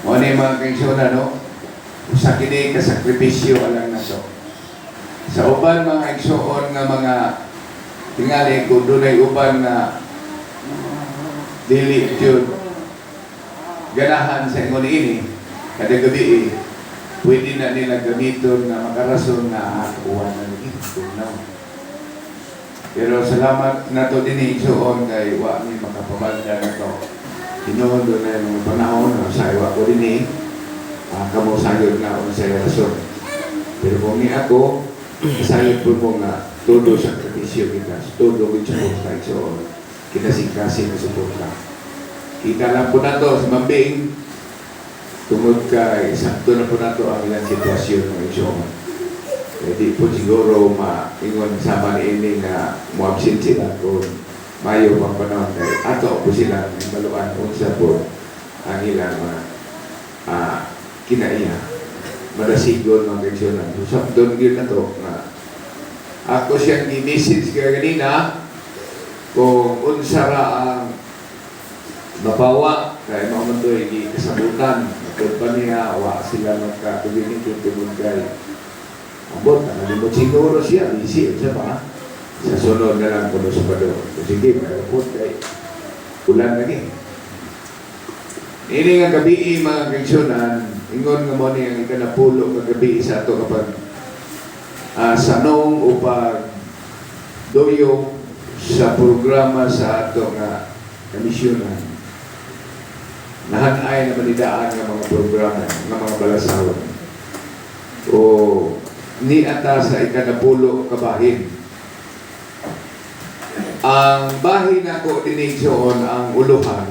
Mao ni, mga kaigsuonan, no? Usa kini ka sakripisyo alang nato. Sa uban, mga igsuon, nga mga tingali kung dunay uban nga dili jud ganahan sa ingon ini kada gabi eh, pwede na nila gamiton nga makarason nga uwan na lagi tugnaw. Pero salamat nato dinhi, igsuon, kay wa mi makapabanda nato. Tinuod, dunay mga panahon na sa wa ko dinhi, kamo sayod na unsay rason. Pero kung ni ako, sayod po ko nga todo sakripisyo kita, todo gid suporta, igsuon. Kinasingkasing na suporta. Kita lang po nato sa Mambing, tungod kay sakto na po nato ang ilang sitwasyon, mga igsuon. Kaya di po siguro maingon sama ni ini nga mo-absent sila kung mayo pang panahon kay ato po sila maluan unsa po ang ilang mga kinaiya. Madasigon, mga kaigsuonan. So, sakto gyud na to nga ako siyang gi-message kaya kanina kung unsa ra ang mapawa kay mao man to'y kasabutan. Matod pa niya wa sila magka-communicate tungod kay ambot nakalimot siguro siya, busy unsa pa, sa sunod na lang kuno sa Sabado. So, sige, mayroon kay ulan lagi. Ini nga gabi, mga kaigsuonan, ingon nga mo ni ang ikanapulo nga gabi sa ato kapag sanong o pag doyong sa programa sa ato nga kamisyonan. Nahanay na manidaan nga mga programa, nga mga balasawan. O ni ata sa ikanapulo kabahin. Ang bahin nako dinhi, igsoon, ang uluhan,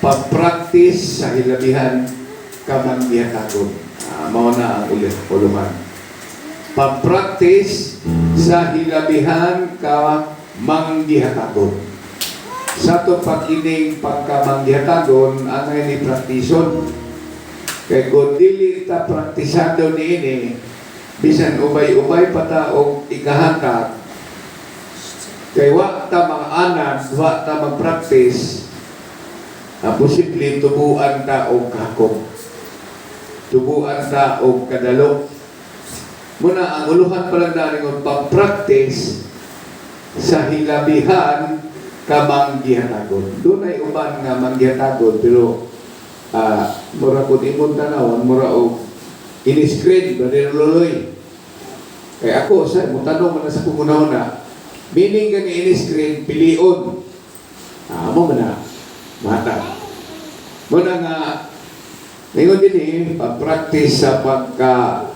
pag-practice sa hilabihan kamanggihatagon. Mao na ang uluhan. Pag-practice sa hilabihan kamanggihatagon. Sa ato pag-ining pagkamanggihatagon, ang ni praktison. Kay kung dili ta praktisado niini, bisan ubay-ubay pa ta og ikahatag, kay wa ta mga anad, wa ta mag-practice, posible tubuan ta og kakong. Tubuan ta og kadalo. Muna, ang uluhan pa lang na rin pag-practice sa hilabihan kamanggihatagon. Dunay uban nga manggihatagon pero mura kung imong tanawon, mura og in-screen ba luloy. Kaya ako, sa mo tanong man na sa kung na, meaning nga ni in-screen, pilion. Mo man na, mata. Muna nga, ngayon din eh, pag-practice sa pagka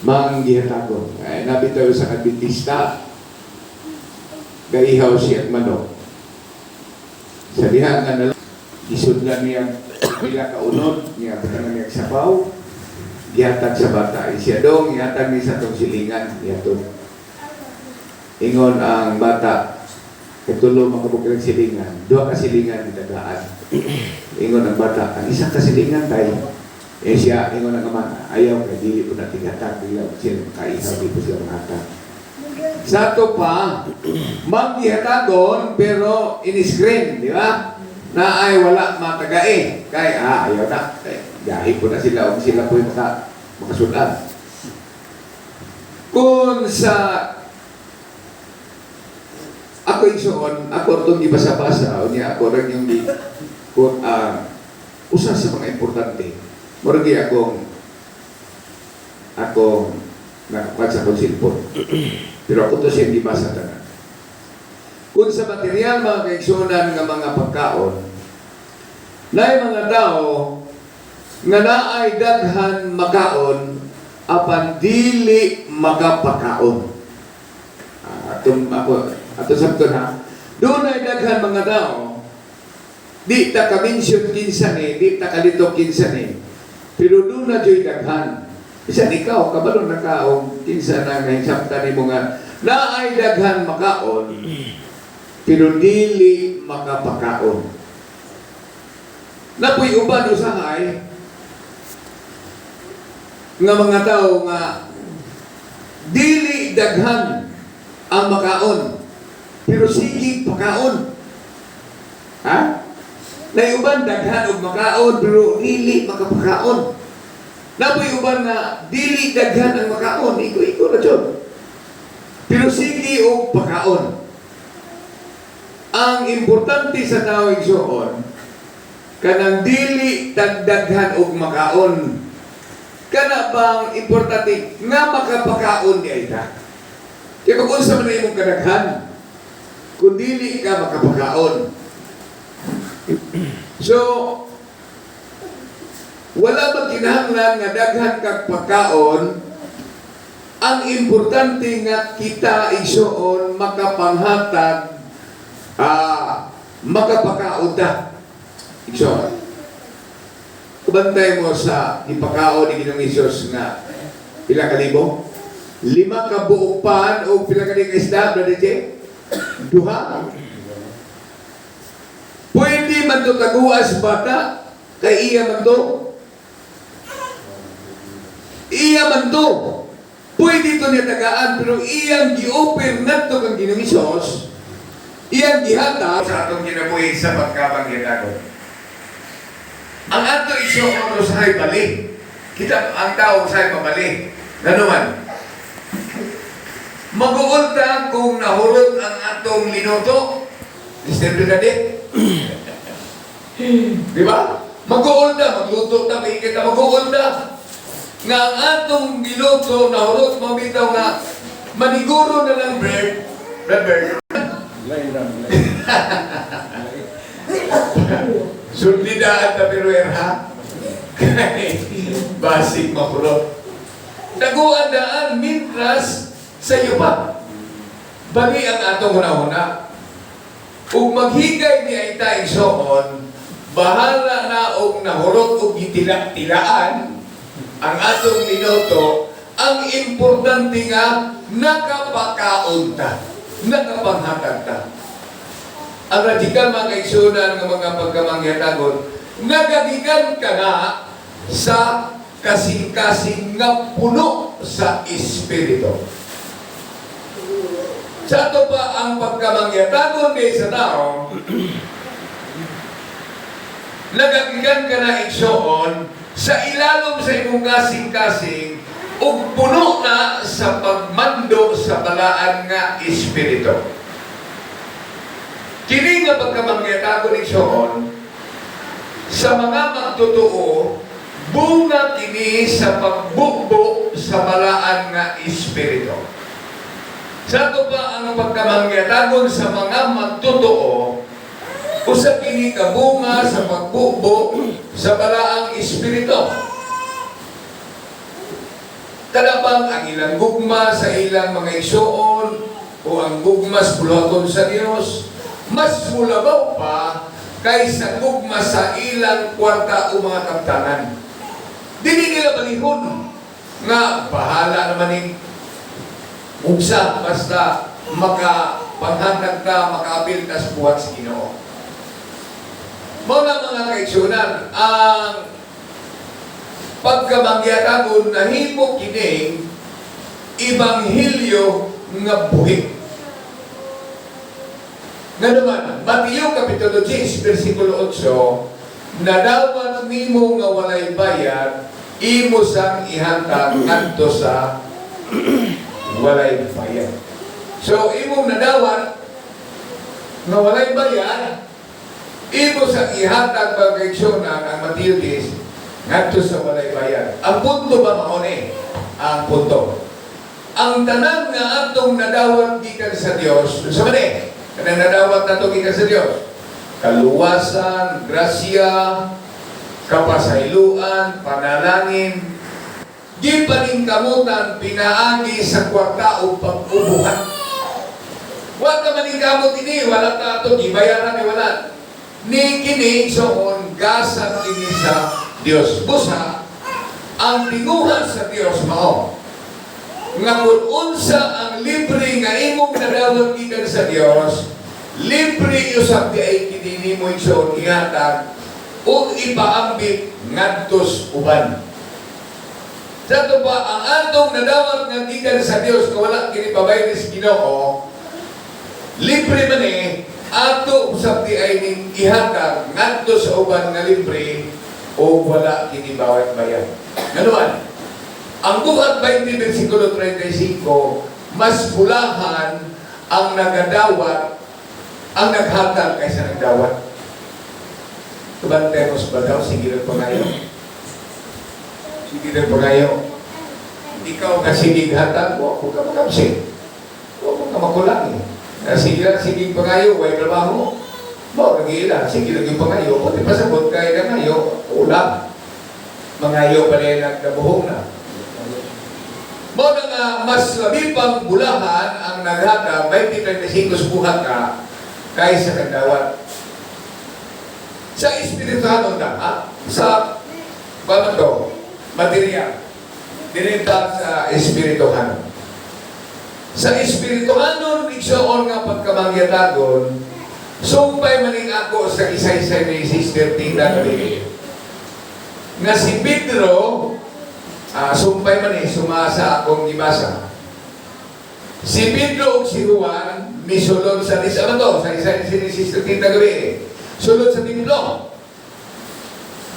manggihatagon. Ay, nabitaw sa Adventista, gaihaw siya ang manok. Sa diha nga na isudlan niya pila ka unod, niya butangan niya sabaw, gihatag sa bata. Siya dong, gihatag ni sa tong silingan, gihatod. Ingon ang bata, katulo makabuk ng silingan, duha ka silingan gitagaan. Ingon ang bata, "Ang isa ka silingan tay." Eh siya, ingon ang ama, "Ayaw kay dili po natin hatag, dili sila makaihaw, di po sila mahatag." Sa ato pa, manggihatagon pero in-screen, di ba? Na ay wala matagae. Kay, ayaw na. Eh, gahi po na sila, o sila po yung makasudan. Kung sa ako igsoon, ako itong gibasa-basa, o niya ako rin yung di, kung, usa sa mga importante, murag gi akong nakakuha sa akong cellphone. Pero ako to siyang gibasa tanan. Kung sa material, mga kaigsunan, nga mga pagkaon, naay mga tao nga naay daghan makaon apan dili makapakaon. Atong ako ato sabton ha. Dunay daghan mga tao, di ta ka-mention kinsa ni, di ta kalito kinsa ni. Pero doon na joy daghan. Bisan ikaw, kabalo na ka og kinsa na nga hisabtan nimo nga naay daghan makaon pero dili makapakaon. Napuy uban usahay nga mga tao nga dili daghan ang makaon pero sige pakaon. Ha? Nay uban daghan og makaon pero dili makapakaon. Napoy uban nga dili daghan ang makaon, iko-iko na jud. Pero sige og pakaon. Ang importante sa tao, igsoon, kanang dili tagdaghan og makaon. Kana bang importante nga makapakaon di ay ta. Kaya kung unsa man imong kadaghan, kung dili ka makapakaon. So, wala ba kinahanglan nga daghan kag pagkaon? Ang importante nga kita, igsoon, makapanghatag, makapakaon ta. Igsoon. Kubantay mo sa ipakaon ni Ginoong Hesus nga pila ka libo? 5 ka buok pan o pila ka isda, Brother J? Duha. Pwede man to taguas bata, kay iya man to. Iya man to. Pwede to niya tagaan, pero iyang gi-offer ngadto kang Ginoong Hesus, iyang gihatag sa atong kinabuhi sa pagkamanggitagon. Ang ato, igsoon, usahay bali. Kita ang tao usahay mabali. Ngano man? Mag-uulta kung nahurot ang atong linuto. Mr. Bernadette. Di ba? Mag-uulta, magluto ta, may kita mag-uulta. Nga ang atong giluto, nahurot, mabitaw nga, maniguro na lang, Bert. Bert. Lain lang, lain. Lain. Sultidaan ta pero ha? Kay basig mahurot. Taguan daan mintras sa iyo pa. Bali ang atong hunahuna. Ug maghigay ni ay ta, igsoon, bahala na og nahurot og gitila-tilaan ang atong niluto, ang importante nga nakapakaon ta, nakapanghatag ta. Ang radikal, mga kaigsunan, nga mga pagkamangyatagon, nagagikan ka na sa kasing-kasing nga puno sa Espiritu. Sa ato pa ang pagkamangyatagon di sa tao, nagagikan ka na, igsoon, sa ilalom sa imong kasing-kasing ug puno na sa pagmando sa balaan nga Espiritu. Kini nga pagkamangyatagon, igsoon, sa mga magtotoo, bunga kini sa pagbukbo sa balaan nga Espiritu. Sa ato pa ang pagkamangyatagon sa mga magtotoo, usa kini ka bunga sa pagbukbo sa balaang Espiritu. Talabang ang ilang gugma sa ilang mga igsoon o ang gugma sa buluhaton sa Dios, mas mulabaw pa kaysa gugma sa ilang kwarta o mga kaptangan. Dili nila balihon nga bahala naman ning ugsa basta makapanghatag ka, makaapil ka sa buhat sa Ginoo. Mao na, mga kaigsunan, ang pagkamangyatagon nahimo kining ebanghelyo nga buhi. Nga naman, Mateo Kapitulo 10, versikulo 8, "Nadawat nimo nga walay bayad, imo sang ihatag ngadto sa walay bayad." So, imong nadawat nga walay bayad, imo sang ihatag, mga kaigsunan, ang Mateo 10, ngadto sa walay bayad. Ang punto ba mao ni? Ang punto. Ang tanan nga atong nadawat gikan sa Dios, sa man eh, kanang nadawat nato gikan sa Dios, kaluwasan, grasya, kapasayloan, panalangin, di paningkamutan pinaagi sa kwarta o pag-ubuhan. Wa ka maningkamot ini, wala ka ato, gibayaran ni wala. Ni kini, igsoon, gasa kini sa Dios. Busa, ang tinguhan sa Dios mao nga kung unsa ang libre nga imong nadawat gikan sa Dios, libre usab di ay kini nimo, igsoon, ihatag ug ipaambit ngadtos uban. Sa ato pa, ang atong nadawat nga gikan sa Dios nga wala kini pabayad sa Ginoo, libre man eh, Ato usab di ay ning ihatag ngadto sa uban nga libre o wala kini bawat bayad. Nganuman, ang Buhat 20 versikulo 35, mas bulahan ang nagadawat, ang naghatag kaysa nagdawat. Tubantemos ba daw? Sige lang pangayo. Sige lang pangayo. Ikaw nga sige hatag, wa ko ka makamsi. Wa ko ka makulang eh. Sige lang, sige pangayo, way trabaho. Mo, nag-iila, sige lang yung pangayo. Kung di pasabot, kaya na ngayo, ulam. Mangayo pa rin nagnabuhong na. Mo na nga, mas labi pang bulahan ang naghatag, 20.35 sa buhat ka, kaysa nagdawat. Sa espirituhanon na, ha? Sa, paano to? Material. Dinita sa espirituhanon. Sa espirituhanon, igsoon nga pagkamangyatagon, sumpay maning ako sa isa-isa ni Sister Tita Gabi. Nga si Pedro, sumpay man eh, sumasa akong gibasa. Si Pedro ug si Juan, misulod sa isa ano to, sa isa ni Sister Tita Gabi eh. Sulod sa templo.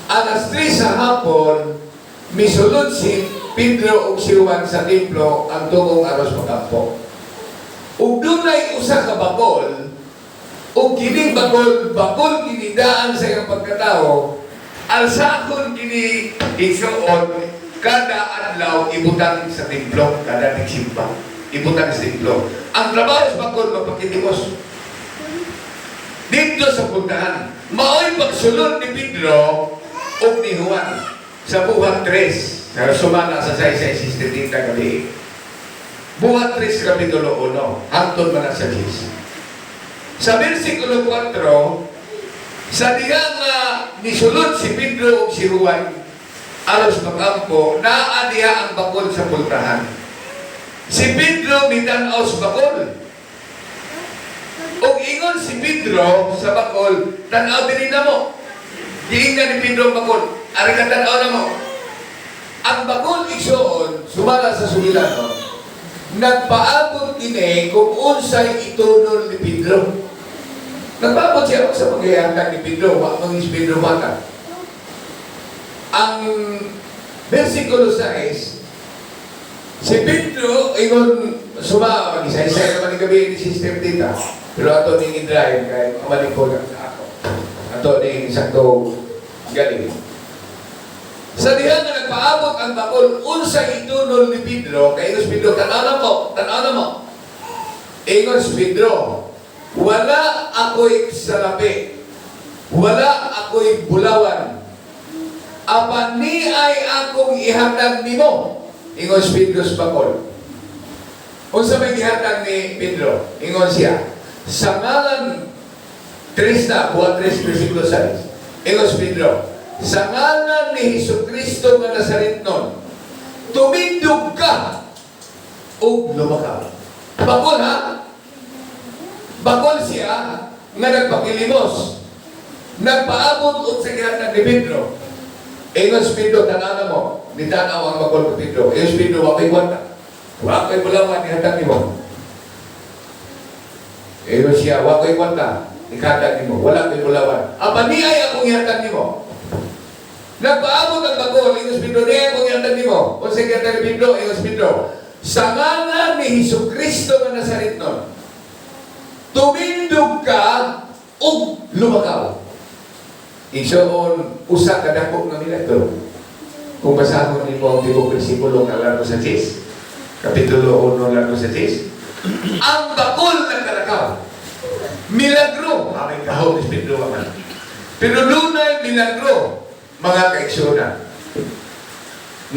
Alas 3 sa hapon, misulod si Pedro ug si Juan sa templo ang tungong aros magampo. Ug dunay usa ka bakol, ug kining bakol, bakol kinidaan sa iyang pagkatao, alsakon kini igsuon kada adlaw ibutang sa templo, kada nagsimba, ibutang sa templo. Ang trabaho sa bakol mapakilimos. Dito sa puntahan, mao'y pagsulod ni Pedro ug ni Juan sa Buhat 3. Sa sumala sa saysay Sister Tita gabi. Buhat 3 Kapitulo 1, hangtod man na sa 10. Sa versikulo 4, sa diha nga nisulod si Pedro ug si Juan aros magampo, naa diha ang bakol sa pultahan. Si Pedro mitan-aw sa bakol. Ug ingon si Pedro sa bakol, "Tan-aw diri namo." Giingnan ni Pedro ang bakol, "Ari ka, tan-aw namo." Ang bakol, igsoon, sumala sa sugilanon, nagpaabot kini kung unsay itunol ni Pedro. Nagpaabot siya sa paghihantag ni Pedro, wa man is Pedro bata. Ang versikulo 6, si Pedro, ingon, suma, mag-isa-isa naman ni gabi ni Sister Tita. Pero ato ning i-drive, kay mamalingkod ang sa ako. Ato ning sakto galing. Sa diha nga nagpaabot ang bakol, unsay itunol ni Pedro, kay ingon si Pedro, "Tan-aw na mo, tan-aw na mo." Ingon si Pedro, "Wala ako'y salapi, wala ako'y bulawan, apan ni ay akong ihatag nimo." Ingon si Pedro sa bakol. Unsa may gihatag ni Pedro? Ingon siya, sa ngalan tres na, Buhat 3, versikulo 6. Ingon si Pedro, "Sa ngalan ni Hesus Kristo nga Nazaretnon, tumindog ka ug lumakaw." Bakol ha? Bakol siya nga nagpakilimos. Nagpaabot og sa gihatag ni Pedro. Ingon si Pedro, "Tan-aw mo." Nitanaw ang bakol ni Pedro. Ingon si Pedro, "Wa ko'y kwarta. Wa ko'y bulawan, ihatag nimo." Ingon siya, "Wa ko'y kwarta. Ihatag nimo. Wala ko'y bulawan. Apan ni ay akong ihatag nimo." Nagpaabot ang bakol. Ingon si Pedro, "Ni ay akong ihatag nimo." O sa gihatag ni Pedro, ingon si Pedro, "Sa ngalan ni Hesus Kristo nga Nazaretnon, tumindog ka ug lumakaw." Igsoon, usa ka dako nga milagro. Kung basahon nimo ang tibok bersikulo nga largo sa 10, Kapitulo 1 largo sa 10, ang bakol nagkalakaw. Milagro. Aming kahon ni Pedro man. Pero dunay milagro, mga kaigsuonan,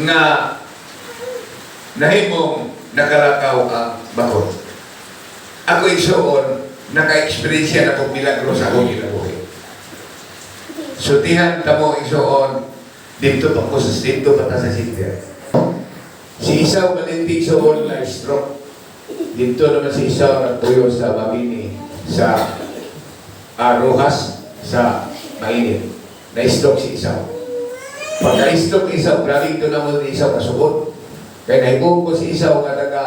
nga nahimong nakalakaw ang bakol. Ako, igsoon, naka-experience na kong milagro sa akong kinabuhi. Sultihan kamo, igsoon, dito pa ta sa center. Si Isaw Valentin, igsoon, na stroke. Dito naman si Isaw nagtuyo sa Mabini, sa Rojas, sa Mainit. Na-stroke si Isaw. Pagka-stroke ni Isaw, grabe ito naman ni Isaw kasugod. Kaya nahimuong ko si Isaw nga taga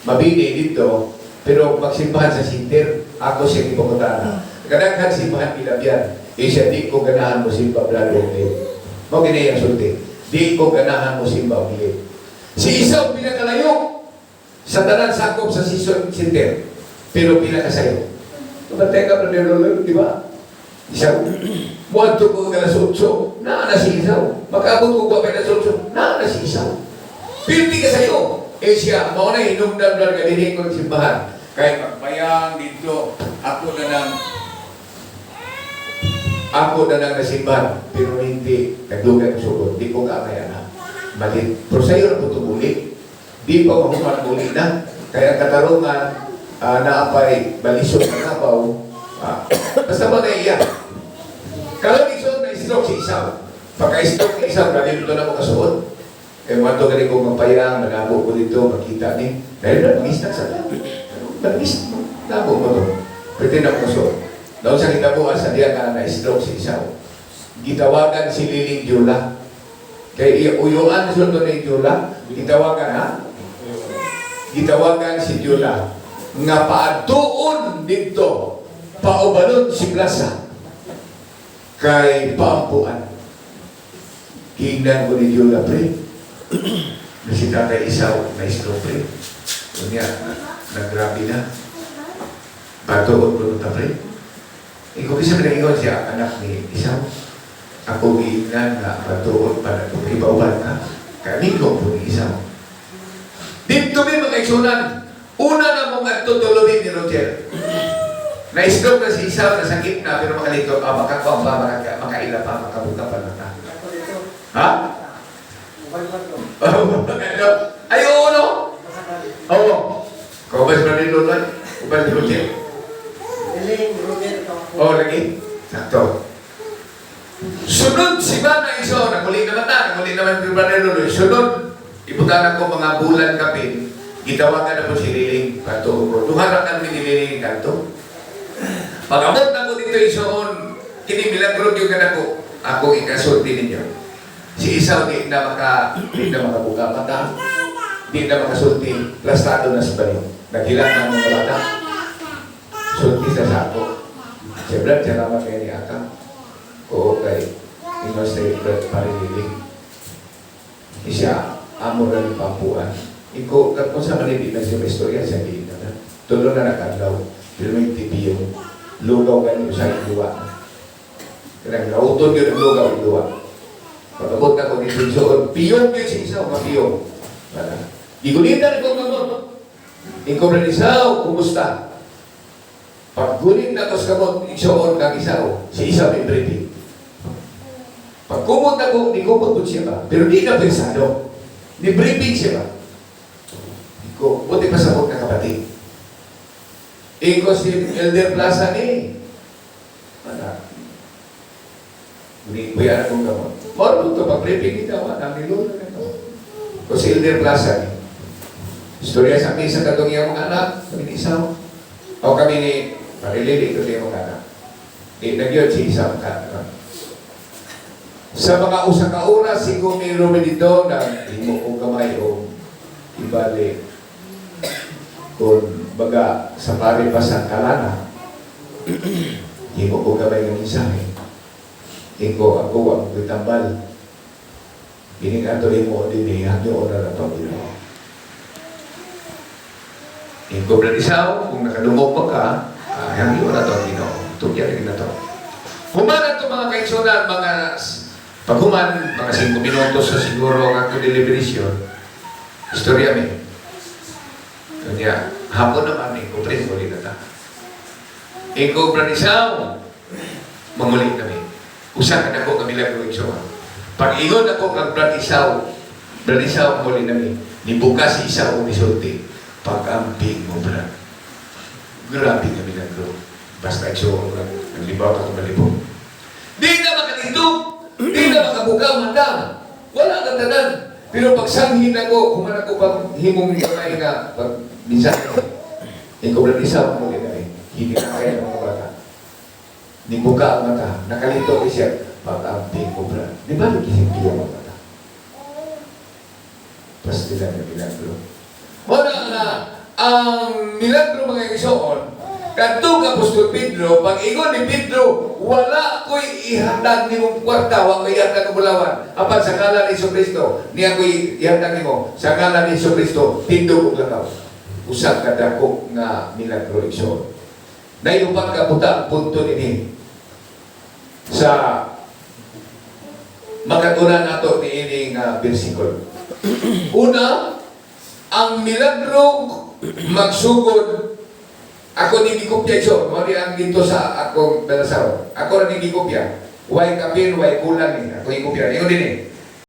Mabini dito, pero magsimbahan sa center, ako siya ipangutana. Kadaghan simbahan gilabyan. Eh siya, "Di ko ganahan mo simba, brad, og late." Mao gini ang sulti. "Di ko ganahan mo simba og late." Si Isaw pinakalayo sa tanan sakop sa season center. Pero pinakasayo. Bantay ka, Brother Lolo, di ba? Isaw. Muadto ko alas 8, naa na si Isaw. Makaabot ko pa alas 8, naa na si Isaw. Pilti ka sa'yo. Eh siya, mao na hinungdan, brother, ka dinhi ko simbahan. Kaya magbayang dito, ako na nang nasimbahan, pero hindi, nagdugay ko sugod, di ko kaamay na. Malit. Pero sa'yo na po tumuli. Di pa mahuman muli na. Kaya ang katarungan, naapay balisod ng kabaw, basta ba na iya. Karon iso na stroke si Isaw. Pagka-stroke ni Isaw, grabe dito na mo kasuot. Eh, wala gani ko magpayang, manabo ko dito, makita ni. Dahil na, mag-isnak sa tao. Mag-isnak, nabo mo to. Pwede na mo kasuot. Daw sa kitabuan sa diya nga na-stroke si Isaw. Gitawagan si Liling Jula. Kay uyuan sulto ni Jula, gitawagan ha? Gitawagan si Jula nga paadtuon didto, paubanon si Plaza kay paampuan. Gingnan ko ni Jula, "Pre, na si Tatay Isaw na stroke, pre. Unya, naggrabe na. Patuon ko nung ta, pre." Ikaw kasi pinag siya, anak ni Isaw. "Ako giingnan nga patuon pa na ito, ipauban ka. Kami ko po ni Isaw." Dito mi mga igsunan, una na mong adto tulubi ni Roger. Na-stroke na si Isaw, nasakit na, pero makalito, makakuha pa, makaila pa, makabuka pa na ta. Ha? Ano? Ay, oo, no? Oo. Kau ba si Brother Loloy? Uban si Roger? Liling, Roberto. Oo, lagi. Sakto. Sunod si Bana iso, naguli naman na, naguli naman si Brother Loloy. Sunod, ibutan ako mga bulan kapin, gitawagan na po si Liling kanto ko. Duha ra kami ni Liling kanto. Pag-abot na ko dito isoon, kini milagro gyud kanako. Ako ikasulti ninyo. Si Isaw di na makabuka mata, di na makasulti, plastado na sa banyo. Naghilang ng mga bata. Sulti sa sako. Siyempre, salamat kayo ni Akang. Oo, kay ingon sa Brad Parililing. Isya, amo na ng pampuan. Iko, kung sa manili na siya may istorya, siya di na. Tulo na nakadlaw. Pero may tibiyong lugaw ganyo sa iduwa. Kanang nauton yun ang lugaw iduwa. Pag-abot na ko dito so, piyong yun si Isaw, mapiyong. Wala. Gigulitan ko kamot. Ikaw na Isaw, kumusta? Paggulit na ko sa kamot, igsoon kang Isaw, si Isaw may briefing. Pag kumot ako, di kumot po siya ba? Pero di na pensado. Ni briefing siya ba? Iko, buti pa sa na kapatid. Iko si Elder Plaza ni. Wala. Hindi ko yan akong gamot. Moro ito, pag-briefing ito, wala, nilula na ito. Ko si Elder Plaza ni. Istorya sa misa katong iyang mga anak, kami ni Isaw. O kami ni Marilili, ito iyang mga anak. Di nagyod si Isaw ka. Sa mga usa ka oras, siguro ni Ruben dito, na himo ko kamay o ibali kung baga sa pare pa sa kalana, himo ko kamay ng mensahe. Iko ako ang gitambal. Kining ato nimo dinhi, hangyo na na to Ginoo. Iko Brad Isaw, kung nakadungog pa ka, hangyo na to Ginoo. Tugyan na to. Human to mga kaigsunan, mga paghuman, mga 5 minutos sa siguro ang ato deliberation, istorya mi. Kanya, hapon naman, iko pre, muli na ta. Iko Brad Isaw, manguli kami. Usa ka nako nga milagro, igsoon. Pag ingon ako kang Brad Isaw, Brad Isaw, muli nami. Nibuka si Isaw misulti. "Pag-amping mo, Brad." Grabe nga milagro. Basta igsoon lang, naglibaw ka malibog. Di na makalindog, di na makabuka mata. Wala ka tanan. Pero pag sanghin ako, human ako pag himong kamay nga, pag minsan, ikaw Brad Isaw, muli nami. Hindi na kaya ng mga bata. Nibuka ang mata, nakalito ko siya, "Pag-amping mo, Brad." Di ba nagising ang mata? Pastila na milagro. Muna na, ang milagro mga igsoon, Kadtong Apostol Pedro, pag ingon ni Pedro, "Wala ko'y ihatag nimong kwarta, wa ko'y ihatag ng bulawan. Apan sa ngalan ni Kristo, niya ko'y ihatag nimo, sa ngalan ni Kristo, tindog ug lakaw." Usa ka dako nga milagro, igsoon. Naay upat ka butang punto nini sa makatunan nato niining bersikulo. Una, ang milagro magsugod. Ako ni gikopya, igsoon, mao ni ang dito sa akong balasaw. Ako ra ni gikopya. Way kapin, way kulang ni. Ako gikopya. Ingon din eh.